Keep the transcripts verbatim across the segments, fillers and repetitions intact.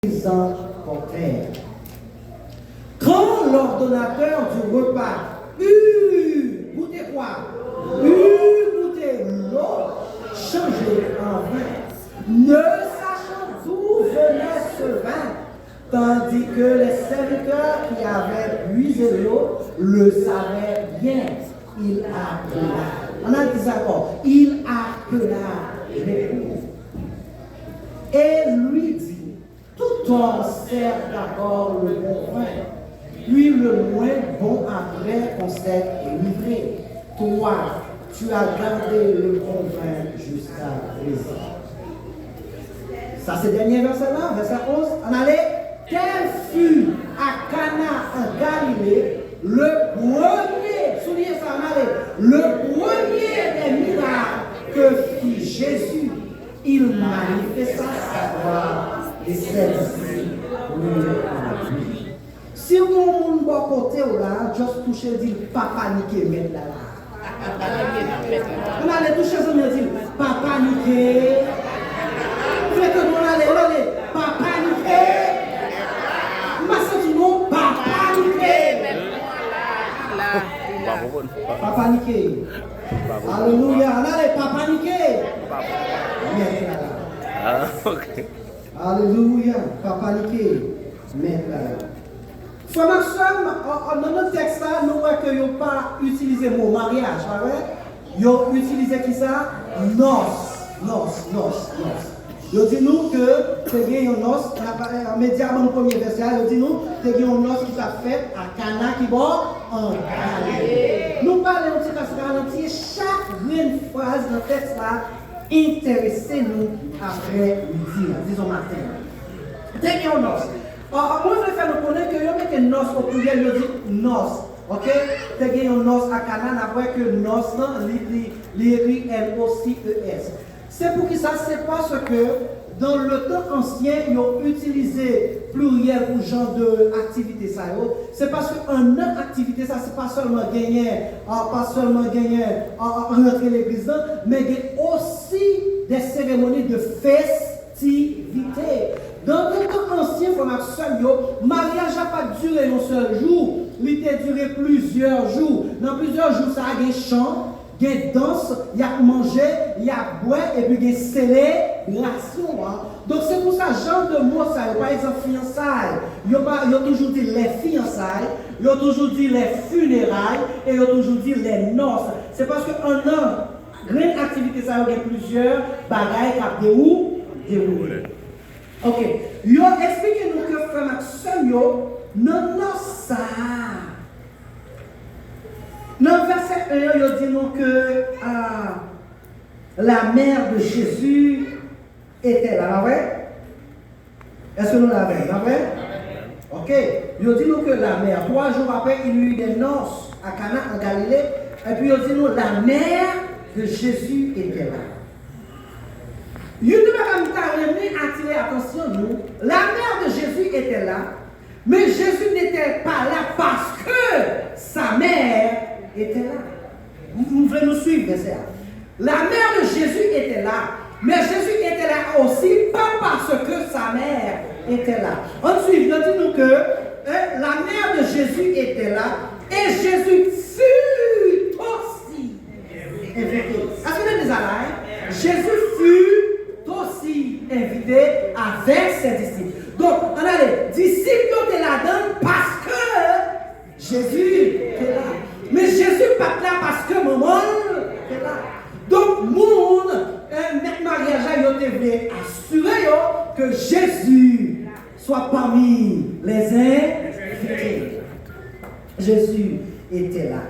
présent au terme. Quand l'ordonnateur du repas eut goûté quoi? Eut goûté l'eau changée en vin, ne sachant d'où venait ce vin, tandis que les serviteurs qui avaient puisé l'eau le savaient bien, il appela. Ann al di sa ankò. Il appela l'époux et lui dit, tout homme sert d'abord le bon vin, puis le moins bon après qu'on s'est enivré. Toi, tu as gardé le bon vin jusqu'à présent. Sa se dènye vèsè la, vèsè onz. Ann ale. Tel fut à Cana en Galilée le premier, souliye sa, ann ale, le premier des miracles que fit Jésus. Il manifesta sa gloire et ses disciples crurent en lui. Si w gen yon moun bò kote w la, just touche l, di l pa panike, mèt la la. Ann ale touche zanmi an, di l pa panike. Fè ke nou ale, ann ale, pa panike. M pa santi w non, pa panike. Pa panike. Alelouya. Ann ale, pa panike. Mèt la la. Alelouya. Pa panike. Mèt la la. Frè m ak sè m, nan, nan tèks la, nou wè ke yo pa itilize mo maryaj, pa vre? Yo itilize ki sa? Nòs. Nòs, nòs, nòs. Yo di nou ke te gen yon nòs, medya ban m premye vèsè a, yo di nou te gen yon nòs ki t ap fèt a Kana ki bò an Galile. Nou pale yon ti kras ralanti, chak grenn fraz nan tèks la enterese nou aprè midi an, dizon maten an. Te gen yon nòs. Mwen vle fè nou konnen ke yo mete nòs o pliryèl, yo di nòs. Oke? Te gen yon nòs a Kana, n ap wè ke nòs lan, li, li, li ekri N O C E S. Se poukisa? Se paske dans le temps ancien, yo itilize pliryèl pou jan de aktivite sa yo. Se paske anndan aktivite sa, se pa sèlman genyen, pa sèlman genyen rantre legliz lan, men gen osi de seremoni de fes aktivite. Nan tan ansyen, frè m ak sè m yo, maryaj la pa t dire yon sèl jou, li te dire plizyè jou. Nan plizyè jou sa a, gen chan, gen dans, y ap manje, y ap bwè, epi gen selebrasyon an. Donk, se pou sa, jan de mo sa yo, pa egzanp, fiyansay, yo pa, yo toujou di les fiançailles, yo toujou di les funérailles, e yo toujou di les noces. Se paske anndan grenn aktivite sa yo gen plizyè bagay k ap dewou-, dewoule. Oke. Yo eksplike nou ke frè m ak sè m yo, nan nòs sa a, nan vèsè en an, yo di nou ke, ah, la mère de Jésus était là, pa vre? Èske nou la avè m? Pa vre? Oke. Yo di nou ke la mère, trois jours après, il y eut des noces à Cana en Galilée. Epi yo di nou, la mère de Jésus était là. Youn nan bagay m ta renmen atire atansyon nou, la mère de Jésus était là, mais Jésus n'était pas là parce que sa mère était là. M, m vle nou swiv vèsè a. La mère de Jésus était là, mais Jésus était là aussi, pas parce que sa mère était là. Ann swiv, yo di nou ke, eh, la mère de Jésus était là, et Jésus fut aussi invité. Èske nou deja la, hein? Jésus fut aussi invité avec ses disciples. Donk, ann ale, disip yo te ladan l paske Jezi te la. Men Jezi pa t la paske manman l te la. Donk, moun, eh, mèt maryaj la, yo te vle asire yo ke Jezi soit parmi les invités. Jésus était là.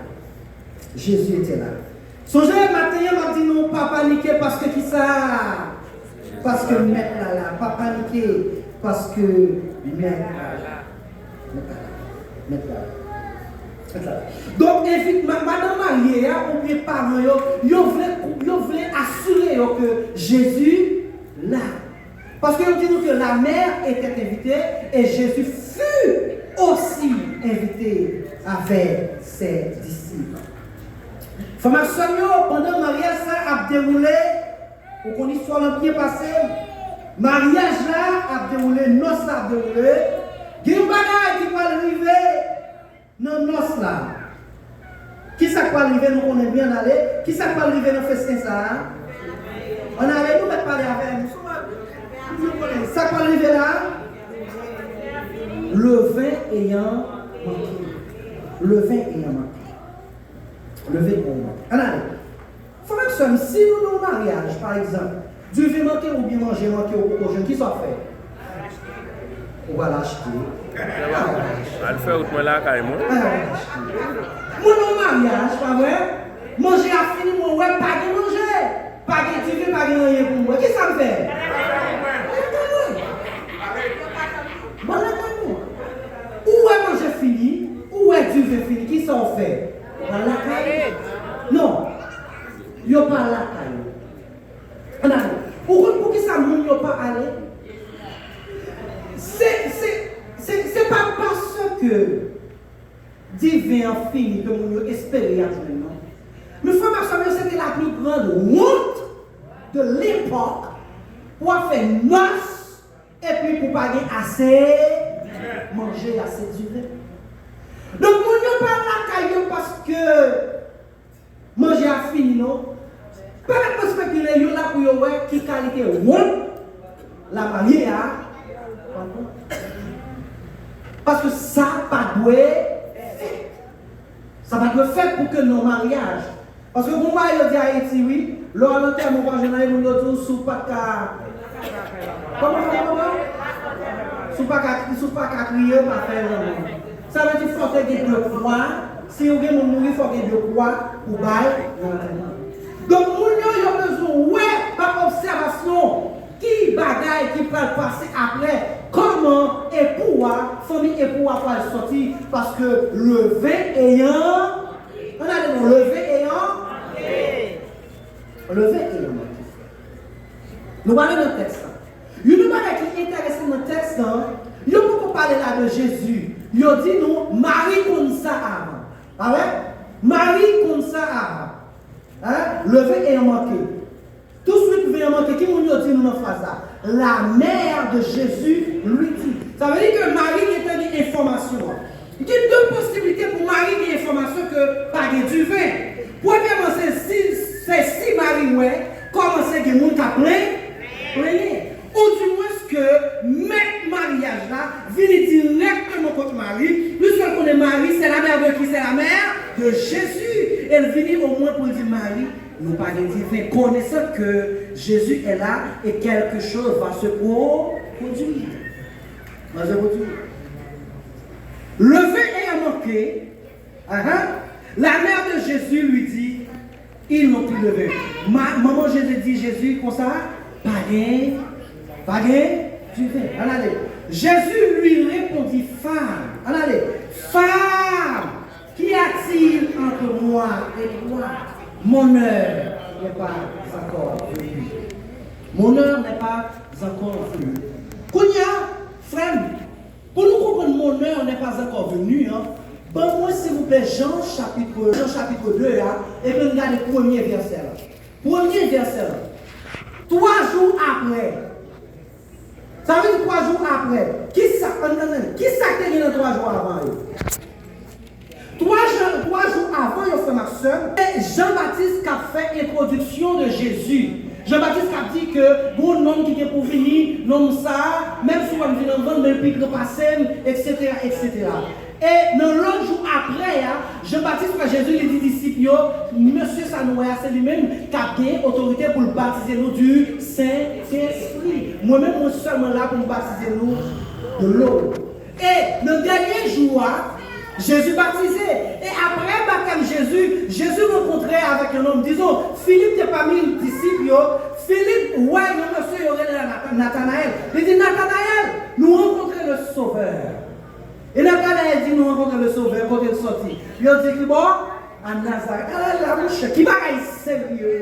Jésus était là. Sonje maten an, m ap di nou pa panike paske kisa? Paske mèt la la. Pa panike paske mèt la la. Mèt la la. Mèt la la. Mèt la la. Donk, envit-, ma-, madanm marye a oubyen paran yo, yo vle, yo vle asire yo ke Jezi la. Paske yo di nou ke la mère était invitée et Jésus fut aussi invité avec ses disciples. Frè m ak sè m yo, pandan maryaj sa ap dewoule, ou konn istwa lan byen pase, Maryaj la ap dewoule, nòs la ap dewoule. Gen yon bagay ki pral rive nan nòs la. Kisa k pral rive, nou konnen byen, ann ale. Kisa k pral rive nan festen sa a? Ann ale, nou mèt pale avè m. Sa k pral rive la? Le vin ayant manke. Le vin ayant manke. Le vin ayant manke. Ann ale. Frè m ak sè m, si nou nan yon maryaj, pa egzanp, diven manke oubyen manje manke, ou poko jwenn, kisa w ap fè? Ou pral achte. Al fè wout mwen lakay mwen. Al achte. Mwen nan yon maryaj, pa vre? Manje a fini, mwen wè pa gen manje. Pa gen diven, pa gen anyen pou mwen. Kisa m fè? Mwen lakay mwen. Mwen lakay mwen. Ou wè manje fini, ou wè diven fini, kisa w fè? Ou pral lakay? Non. Yo pa lakay yo. Ann ale. Ou konn poukisa moun yo pa ale? Se, se, se, se pa paske diven an fini ke moun yo espere y ap jwenn, non. Men frè m ak sè m yo, se te la plus grande honte de l'époque pou w ap fè nòs epi pou pa gen ase manje, ase diven. Donk, moun yo pa lakay yo paske manje a fini, non. Pa mèt mwen espekile, yo la pou yo wè ki kalite wont lamarye a pran. Paske sa pa dwe fèt. Sa pa dwe fèt pou ke nan maryaj. Paske gon bagay yo di Ayiti, wi, lè w al antèman, w pa jwenn anyen, moun yo di w, si w pa t ka, kòman, kòman, kòman? Si w pa ka, si w pa ka kriye, pa fè lanmou. Sa vle di fò te gen de kwa. Si w gen moun mouri, fò gen de kwa pou bay nan antèman. Donk, moun yo, yo bezwen wè pa obsèvasyon ki bagay ki pral pase apre, kòman epou a, fanmi epou a pral sòti, paske le vin ayant, ann ale non, le vin ayant, le vin ayant manke. Nou prale nan tèks la. Youn nan bagay ki enterese nan tèks la, yo poko pale la de Jezi. Yo di nou, Mari konn sa avan. Pa vre? Mari konn sa avan. Hein? Le vin ayant manke. Touswit vin an manke, ki moun yo di nou nan fraz la? La mère de Jésus lui dit. Sa vle di ke Mari gentan gen enfòmasyon an. Gen de posiblite pou Mari gen enfòmasyon ke pa gen diven. Premyèman, se si, se si Mari wè kòmanse gen moun k ap plen, plenyen. Oudimwens ke mèt maryaj la vini dirèkteman kot Mari, piske l konnen Mari, c'est la mère de qui? C'est la mère de Jésus. E l vini omwen pou l di Mari, nou pa gen diven, connaissant que Jésus est là et quelque chose va se pro-, produire. Va se produire. Le vin ayant manqué, ahan, la mère de Jésus lui dit, ils n'ont plus de vin. Ma-, manman Jezi di Jezi konsa, pa gen, pa gen diven. Ann ale. Jésus lui répondit, femme, ann ale, femme, qu'y a-t-il entre moi et toi? Mon heure n'est pas encore venue. Mon heure n'est pas encore venue. Kounye a, frè m, pou nou konprann mon heure n'est pas encore venue an, ban mwen, silvouplè, Jan chapit, Jan chapit de a, epi n gade premye vèsè la. Premye vèsè la. Twa jou apre. Sa vle di twa jou apre. Kisa, ann, ann, ann, kisa k te gen nan twa jou avan yo? Twa jou, twa jou avan yo, frè m ak sè m, se Jan Batis k ap fè entwodiksyon de Jezi. Jan Batis k ap di ke gon nonm ki gen pou vini, nonm sa a, menm si w wè m vin anvan l, men l pi gran pase m, etsetera, etsetera. E nan lòt jou apre a, Jan Batis wè Jezi, li di disip yo, mesye sa nou wè a, se li menm k ap gen otorite pou l batize nou di Sentespri. Mwen menm, mwen sèlman la pou m batize nou dlo. E nan dènye jou a, Jezi batize. E apre batèm Jezi, Jezi rankontre avèk yon nonm. Dizon, Filip te pami disip yo. Filip wè yon mesye yo rele Nata-, Natanayèl. Li di, Natanayèl, nou rankontre le Sovè. E Natanayèl di, nou rankontre le Sovè, kote l sòti? Yo di, ki bò? A Nazarèt. Ala la, monchè, ki bagay serye.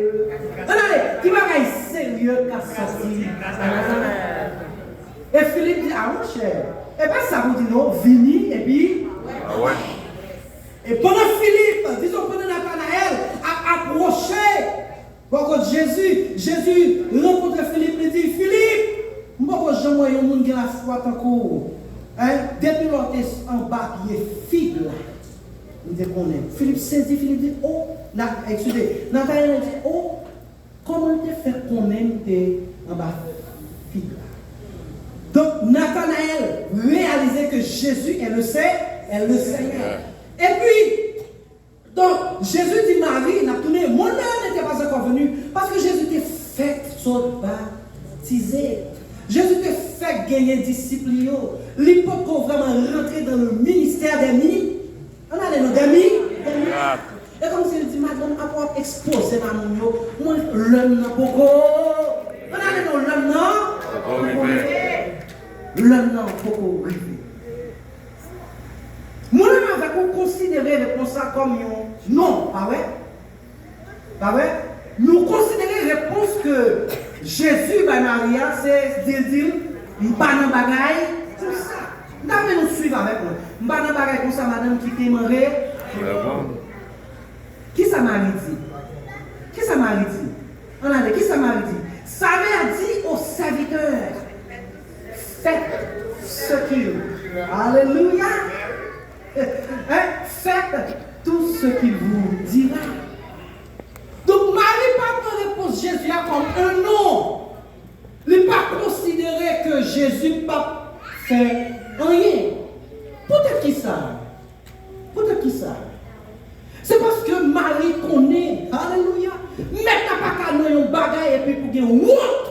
Ann ale, ki bagay serye k ap sòti a Nazarèt? E Filip di, a monchè, e pa sa pou di non, vini, epi. A wè. E pandan Filip, dizon pandan Natanayèl ap apwoche bò kot Jezi, Jezi rankontre Filip, li di, Filip, Mwen, yon moun gen lafwa tankou w, en, depi lè w te anba pye fig la, m te konnen. Filip sezi, Filip di, o, Na, eskize, Natanayèl di, o, kòman l te fè konnen m te anba fig la? Donk, Natanayèl reyalize ke Jezi est le Sè-, est le Seigneur. Epi, donk, Jezi di Mari, n ap tounen, mon heure n'était pas encore venue, paske Jezi te fèk sot batize. Jezi te fèk genyen disip li yo. Li poko vrèman rantre dans le ministère des mi-, ann ale non, des mi-, des mi-, e kòmsi li di, madanm, apre w ap ekspoze m a moun yo, mwen, lè m nan poko, ann ale non, lè m nan poko rive. Lè m nan poko rive. Mwen menm avèk ou konsidere repons sa kòm yon non, pa vre? Pa vre? Nou konsidere repons ke Jezi bay Mari a, se di l, di l, m pa nan bagay konsa. M ta vle nou swiv avèk mwen. M pa nan bagay konsa, madanm, kite m anre. Kisa Mari di? Kisa Mari di? Ann ale, kisa Mari di? Sa vle di au serviteur, faites ce qu'il. Alelouya! Hein? Faites tout ce qu'il vous dira. Donk, Mari pa pran repons Jezi a kòm un non. Li pa konsidere ke Jezi p ap fè anyen. Poutèt kisa? Poutèt kisa? Se paske Mari konnen, alelouya, Mèt la pa ka nan yon bagay epi pou gen wont.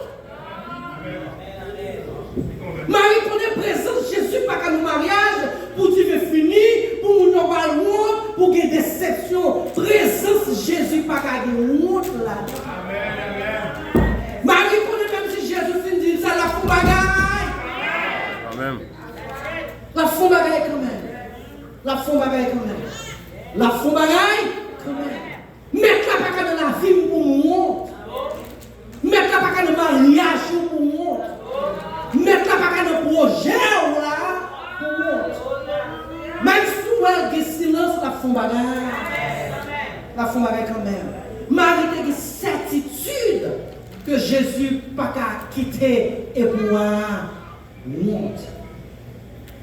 Mari konnen prezans Jezi pa ka nan maryaj pou diven fini, pou moun yo pral wont, pou gen desepsyon. Prezans Jezi pa ka gen wont ladan. Mari konnen menm si Jezi fin di l sa, l ap fè yon bagay. L ap fè yon bagay kanmenm. L ap fè yon bagay kanmenm. L ap fè yon bagay kanmenm. Mèt la pa ka nan lavi m pou m wont. Mèt la pa ka nan maryaj ou pou m wont. Mèt la pa ka nan pwojè w la pou m wont. Menm si w wè l gen silans, l ap fè yon bagay. L ap fè yon bagay kanmenm. Mari te gen sètitid ke Jezi pa ka kite epou a wont.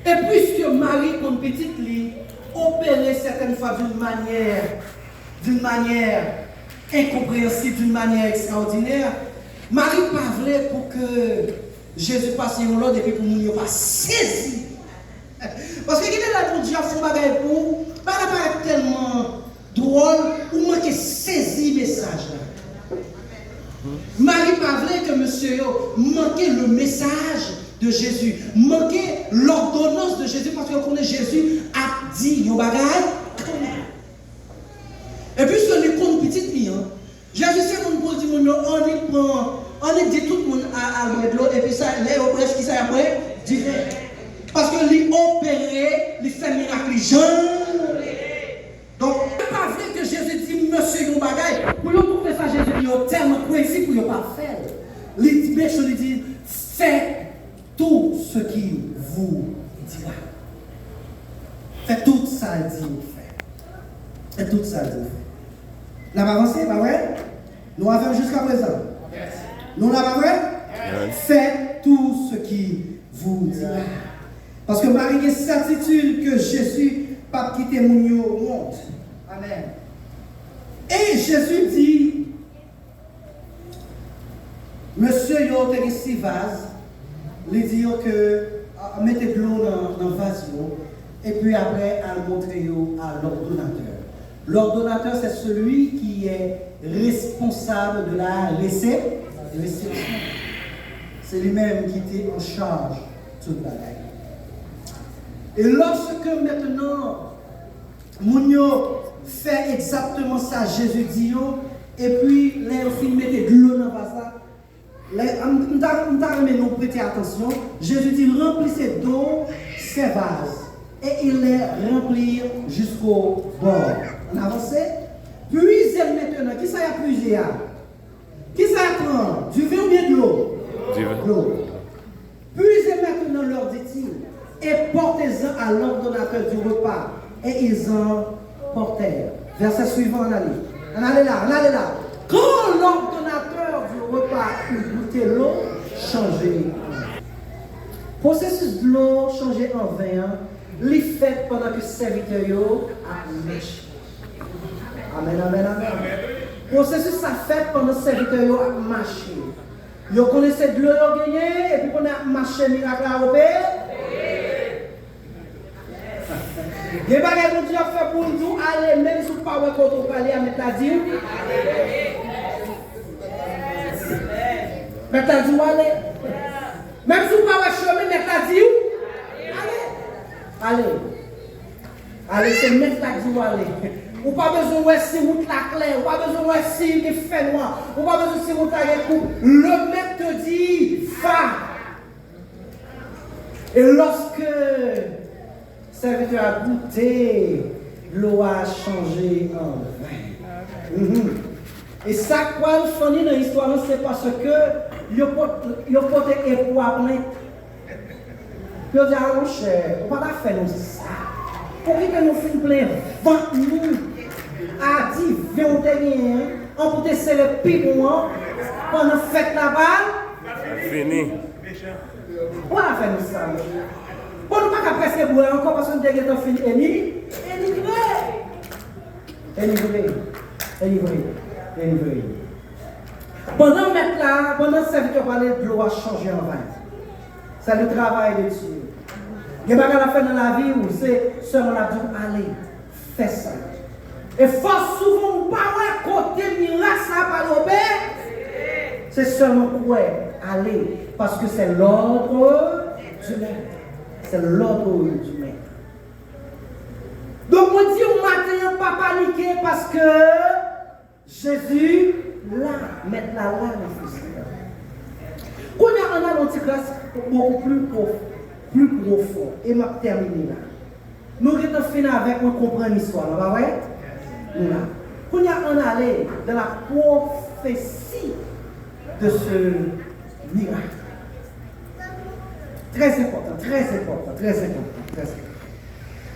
E piske Mari konn pitit li opere sètèn fwa d'une manière, d'une manière incompréhensible, d'une manière extraordinaire, Mari pa vle pou ke Jezi pase yon lòd epi pou moun yo pa sezi. Paske gen de lè Bondye ap fè yon bagay pou ou, bagay la parèt tèlman dwòl, ou manke sezi mesaj la. Mari pa vle ke mesye yo manke le message de Jésus, manke l'ordonnance de Jésus, paske yo konnen Jezi ap di yon bagay kanmenm. E piske li konn pitit li an, Jezi se moun pou l di moun yo, annik pran, annik di tout moun a-, al bwè dlo, epi sa, lè yo bwè, kisa y ap bwè? Diven. Paske li opere, li fè mirak li jan l vle. Donk, yo pa vle ke Jezi di mesye yon bagay, pou yo twouve sa Jezi di yo tèlman crazy pou yo pa fè l. Li di, mesye, li di, faites tout ce qu'il vous dira. Fè tout sa l di w fè. Fè tout sa l di w fè. N ap avanse, pa vre? Nou avè m jiskaprezan? Nou la, pa vre? Faites tout ce qu'il vous dira. Paske Mari gen sètitid ke Jezi p ap kite moun yo wont. Amèn. E Jezi di, mesye yo te gen sis vaz, li di yo ke, a, mete dlo nan, nan vaz yo, epi apre al montre yo a lòdonatè. L'ordonnateur, c'est celui qui est responsable de la récep-, réception. Se li menm ki te an chaj tout bagay. E lòske mentnan moun yo fè egzakteman sa Jezi di yo, epi lè yo fin mete dlo nan vaz la, lè, m, m ta, m ta renmen nou prete atansyon, Jezi di, remplissez d'eau ces vases, et ils les remplirent jusqu'au bord. Ann avanse. Puisez maintenant, kisa y ap puize a? Kisa y ap pran? Diven oubyen dlo? Diven. Dlo. Puisez maintenant, leur dit-il, et portez-en à l'ordonnateur du repas. Et ils en portèrent. Verset suivant, ann ale. Ann ale la, ann ale la. Quand l'ordonnateur du repas eut goûté l'eau changée en vin. Pwosesis dlo chanje an ven an, li fèt pandan ke sèvitè yo ap mache. Amèn, amèn, amèn. Pwosesis sa fèt pandan sèvitè yo ap mache. Yo konnen se dlo yo genyen, epi konnen ap mache mirak la opere. Gen bagay Bondye ap fè pou w, di w ale, menm si w pa wè kote w prale a, mèt la di w. Mèt la di w ale. Menm si w pa wè chemen, mèt la di w ale. Ale. Ale, se mèt la k di w ale. Ou pa bezwen wè si wout la klè, ou pa bezwen wè si li fè nwa, ou pa bezwen si wout la gen koub. Le maître te dit, va. Et lorsque serviteur a goûté, dlo a chanje an ven. Mhm. E sa k pral funny nan istwa lan, se paske yo pot-, yo pote epo a plent. Yo di, "A, monchè, ou pa ta fè nou sa. Ou kite nou fin plen vant nou a diven ou te genyen an, an pou te sere pi bon an, pandan fèt la pral fini." Ou pa ta fè nou sa, monchè. Bon, nou pa ka prèske bwè ankò paske nou te gentan fin eni-, enivre. Enivre. Enivre. Enivre. Pandan mèt la, pandan sèvitè pale, dlo a chanje an ven. C'est le travail de Dieu. Gen bagay l ap fè nan lavi w, se sèlman l ap di w, "Ale, fè sa." E fò souvan ou pa wè kote mirak sa pral opere. Se sèlman kwè, ale, paske c'est l'ordre du maître. C'est l'ordre du maître. Donk, mwen di w maten an, pa panike, paske Jezi la, mèt la la nan fousi an. Kounye a, ann al yon ti kras bokou pli pwof-, pli pwofon, e m ap tèmine la. Nou gentan fin avèk mwen konprann istwa la, pa vre? Nou la. Kounye a, ann ale dans la prophétie de ce miracle. Très important, très important, très important, très important.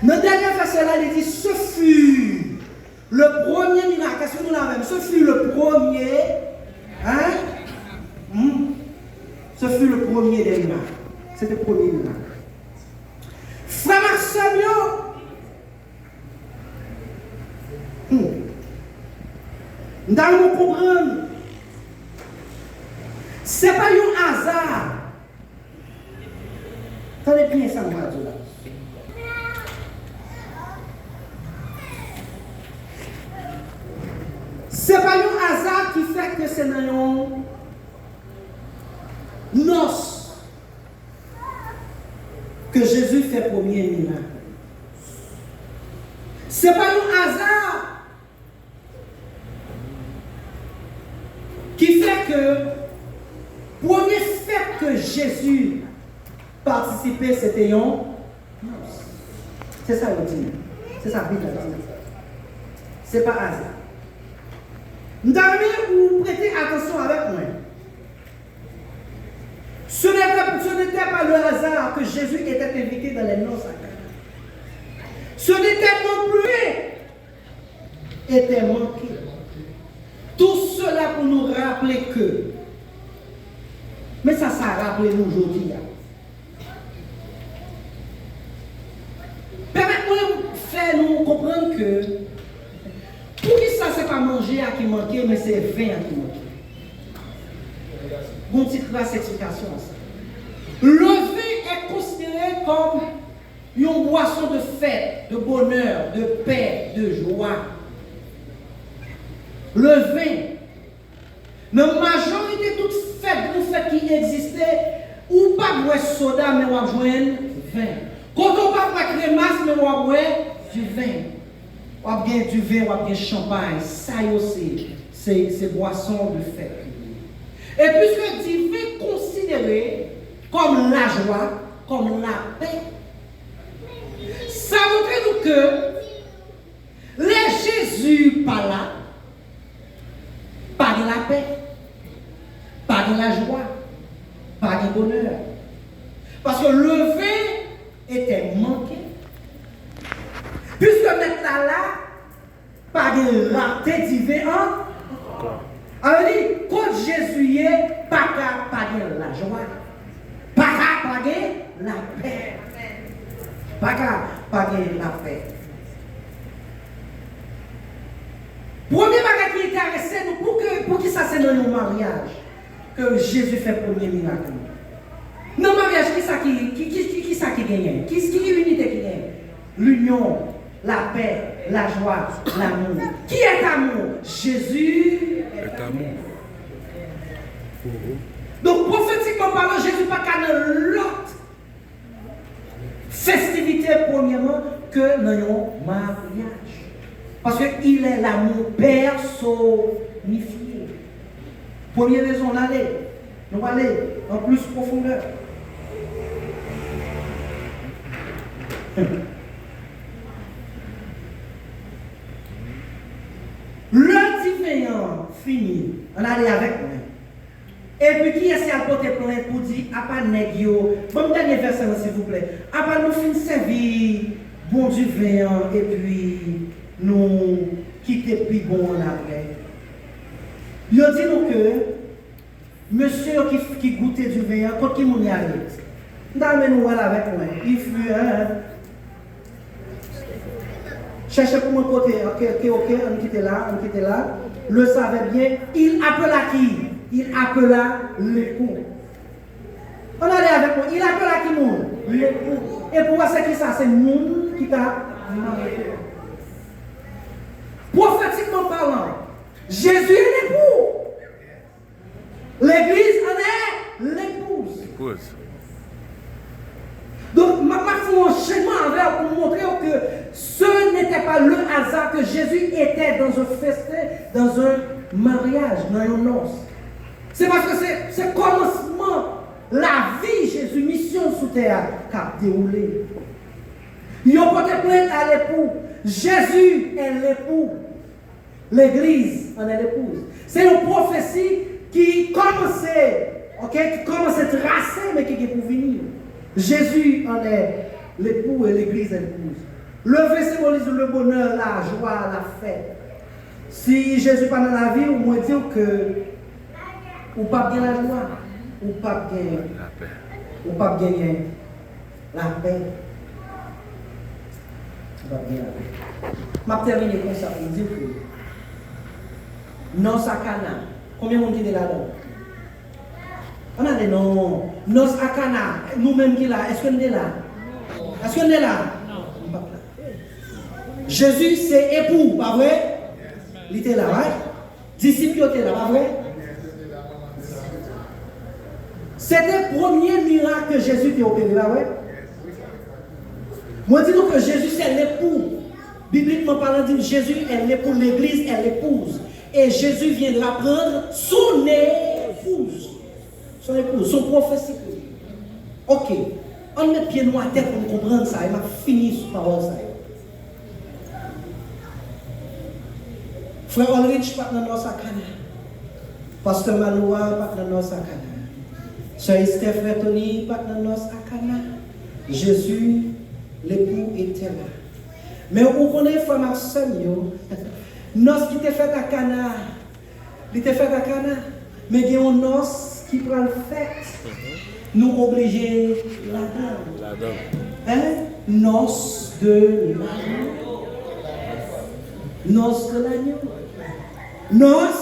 Nan dènye vèsè la, li di, ce fut le premier miracle. Èske nou la menm? Ce fut le premier, hein? Hmm? Ce fut le premier des miracles. Se te premye mirak. Frè m ak sè m yo, hmm, m ta renmen w konprann, se pa yon aza. Tande byen sa m pral di w la. Se pa yon aza ki fè ke se nan yon nòs ke Jezi fè premye mirak. Se pa yon aza ki fè ke premye fèt ke Jezi patisipe, se te yon nòs. Se sa yo di. Se sa Bib la di. Se pa aza. M ta renmen ou prete atansyon avèk mwen. Ce n'était, ce n'était pas le hasard que Jésus était invité dans les noces à Cana. Ce n'était non plus était manqué. Tout cela pou nou raple ke, men sa, sa raple nou jodi a. Pèmèt mwen fè nou konprann ke poukisa se pa manje a ki manke, men se ven an ki manke. Gon ti kras eksplikasyon a sa. Le vin est considéré comme yon bwason de fèt, de bonè, de pè, de jwa. Le vin. Nan majorite tout fèt, gran fèt ki egziste, ou p ap wè soda, men w ap jwenn ven. Kote w p ap wè kremas, men w ap wè diven. W ap gen diven, w ap gen chanpay. Sa yo se, se, se bwason de fèt yo ye. E piske diven konsidere kòm lajwa, kòm lapè, sa montre nou ke lè Jezi pa la, pa gen lapè, pa gen lajwa, pa gen bonè. Paske le vin était manqué. Piske mèt la la, pa gen rate diven ankò. Sa vle di, kot Jezi ye, pa ka pa gen lajwa. Pa ka pa gen lapè. Pa ka pa gen lapè. Premye bagay ki enterese nou, pou ke, poukisa se nan yon maryaj ke Jezi fè premye mirak li? Nan maryaj, kisa ki, ki, ki, ki, kisa ki genyen? Ki, ki inite ki genyen? Linyon, lapè, lajwa, lanmou. Qui est amour? Jésus est amour. Donk, pwofetikman palan, Jezi pa ka nan lòt festivite, premyèman, ke nan yon maryaj. Paske il est l'amour personnifié. Premye rezon, n ale. Nou prale an plis pwofondè. Lè diven an fini, ann ale avèk mwen. Epi kiyès ki al pote plent pou di, apa nèg yo, ban m dènye vèsè an silvouplè, apa nou fin sèvi bon diven an epi nou kite pi bon an apre? Yo di nou ke mesye yo ki, ki goute diven an, kot ki moun y ale? M ta renmen nou wè l avèk mwen. Il fut un. Chèche pou mwen kote, ok, ok, ok, ann kite la, ann kite la. Le savait bien, il appela qui? Il appela l'époux. Ann ale avèk mwen, il appela ki moun? L'époux. Epoux a se kisa? Se moun ki ta marye. Pwofetikman palan, Jezi e lepou. Legliz ann e lepouz. Lepouz. Donk, m ap, m ap fè yon anchenman avè w pou m montre w ke ce n'était pas le hasard que Jésus était dans un festin, dans un mariage, nan yon nòs. Se paske se, se kòmansman lavi Jezi, misyon l sou tè a, k ap dewoule. Yo pote plent a lepou. Jésus est l'époux. Legliz ann e lepouz. Se yon pwofesi ki kòmanse, ok, ki kòmanse trase, men ki gen pou vini. Jezi ann e lepou e legliz ann e lepouz. Le vin symbolise le bonheur, la joie, la fête. Si Jezi pa nan lavi w, mwen di w ke ou p ap gen lajwa, ou p ap gen, lapè, ou p ap genyen lapè. Ou p ap gen lapè. M ap tèmine konsa pou m di w ke nòs a Kana, konbyen moun ki te ladan? Ann ale non. Nòs a Kana, nou menm ki la, èske n te la? Èske n te la? Nou p ap la. Jezi se epou, pa vre? Li te la, right? Disip yo te la, pa vre? Se te premye mirak ke Jezi te opere, pa vre? Mwen di nou ke Jezi se lepou. Biblikman palan, di Jésus est l'époux, l'église est l'épouse. Et Jésus viendra prendre son épouse. Son épouse, son pwofesi ke li. Ok. Ann met pye nou atè pou n konprann sa, e m ap fini sou pawòl sa yo. Frè Ulrich pa t nan nòs a Kana. Pastè Maloua pa t nan nòs a Kana. Sè Esther, frè Tony pa t nan nòs a Kana. Jésus, l'époux, était là. Men ou konnen, frè m ak sè m yo, nòs ki te fèt a Kana, li te fèt a Kana, men gen yon nòs ki pral fèt. Nou oblije ladan l. Ladan l. Hein? Nòs de l'agneau. Nòs de l'agneau. Nòs.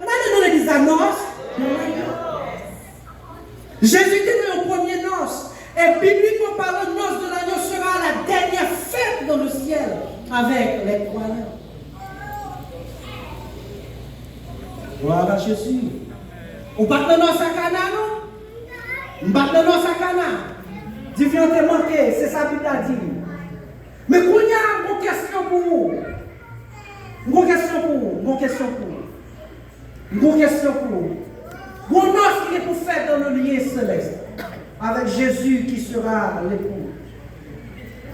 Ann ale nan legliz la, nòs de l'agneau. Jezi te nan yon premye nòs. Et bibliquement parlant, noces de l'agneau sera la dernière fête dans le ciel avec les croyants. Gloire à Jésus. Ou pa t nan nòs a Kana, non? M pa t nan nòs a Kana. Diven an te manke, se sa Bib la di m. Men kounye a, m gon kesyon pou ou. M gon kesyon pou ou, m gon kesyon pou ou. M gon kesyon pou ou. Gon nòs ki gen pou fèt dans le lieu céleste avec Jésus qui sera l'époux.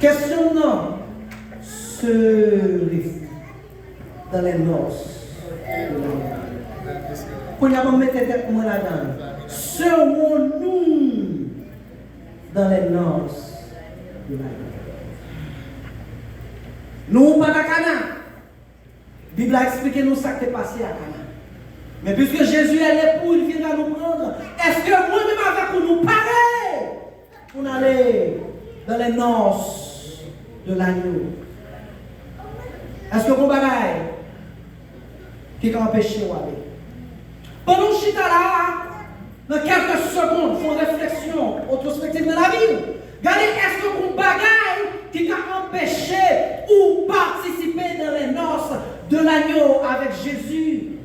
Kesyon m nan, serez-vous dans les noces de l'agneau? Kounye a, ban m mete tèt mwen ladan l. Serons-nous dans les noces de l'agneau? Nou pa t a Kana. Bib la eksplike nou sa k te pase a Kana. Men puisque Jésus est l'époux, il viendra nous prendre. Èske mwen menm avèk ou nou pare Pou n ale dans les noces de l'agneau. Èske gon bagay ki ka anpeche w ale? Pandan w chita la a, nan kèlke segonn, fè yon refleksyon entwospektif nan lavi w. Gade, èske gon bagay ki ka anpeche ou patisipe dans les noces de l'agneau avec Jésus?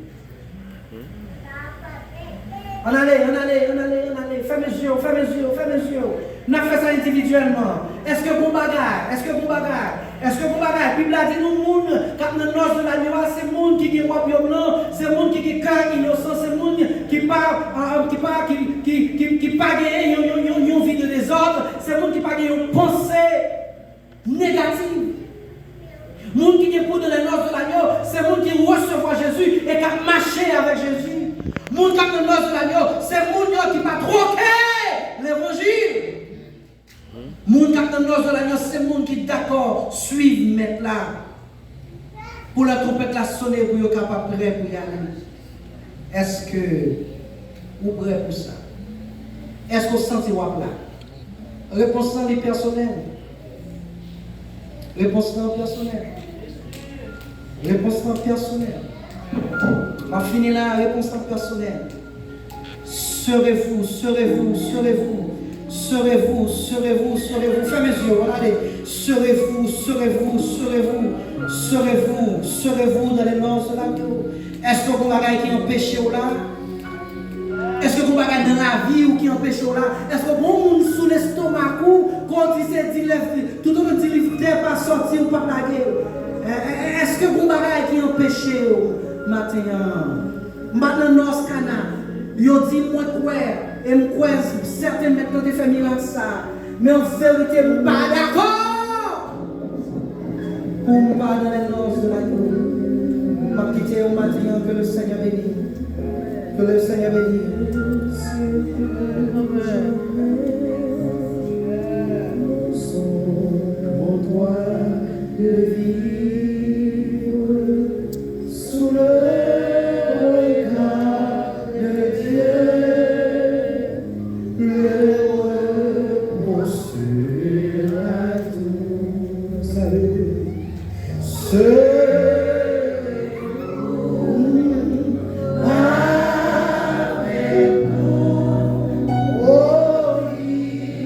Ann ale, ann ale, ann ale, ann ale. Fèmen zye w, fèmen zye w, fèmen zye w. N ap fè sa endividyèlman. Èske gon bagay? Èske gon bagay? Èske gon bagay? Bib la di nou moun k ap nan nòs de lagno a, se moun ki gen wòb yo blan, se moun ki gen kè inosan, se moun ki pa, ah, ki pa, ki, ki, ki, ki pa genyen yon, yon, yon, yon vi de dezòd, se moun ki pa gen yon panse negativ. Moun ki gen pou dans les noces de l'agneau, se moun ki resevwa Jezi e k ap mache avèk Jezi. Moun k ap nan nòs de lagno, se moun yo ki pa twoke levanjil. Moun k ap nan nòs de lagno, se moun ki dakò swiv Mèt la. Pou lè twonpèt la sone, pou yo kapab prè pou y ale. Èske ou prè pou sa? Èske w santi w ap la? Repons lan li pèsonèl. Repons lan pèsonèl. Repons lan pèsonèl. M ap fini la, repons lan pèsonèl. Serez-vous, serez-vous, serez-vous. Serez-vous, serez-vous, serez-vous. Fèmen zye w, ann ale. Serez-vous, serez-vous, serez-vous. Serez-vous, serez-vous dans les noces de l'agneau. Èske gon bagay ki anpeche w la? Èske gon bagay nan lavi w ki anpeche w la? Èske gon moun sou lestomak ou, kon di se di lèf, toutotan di li tè pa sòti, ou p ap lage l? È, è, è, èske gon bagay ki anpeche w maten an? M pa t nan nòs Kana. Yo di mwen kwè, e m kwè sèten mèt lan te fè mirak sa a. Men an verite, m pa dakò pou m pa dans les noces de l'agneau. M ap kite yo maten an, que le Seigneur bénisse. Que le Seigneur bénisse. Mon droit de vivre sous le regard de Dieu, le repos sera doux. Salut. Seul avec nous, oh, il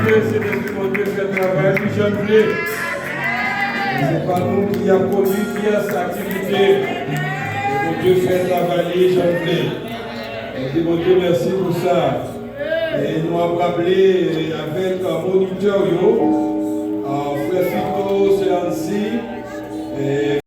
Sentespri Bondye fè travay li jan l vle. Se pa nou ki ap kondui pyès aktivite. E Bondye fè travay li jan l vle. Nou di Bondye mèsi pou sa. E nou ap raple avèk monitè yo, frè Fito, sè Ansi, e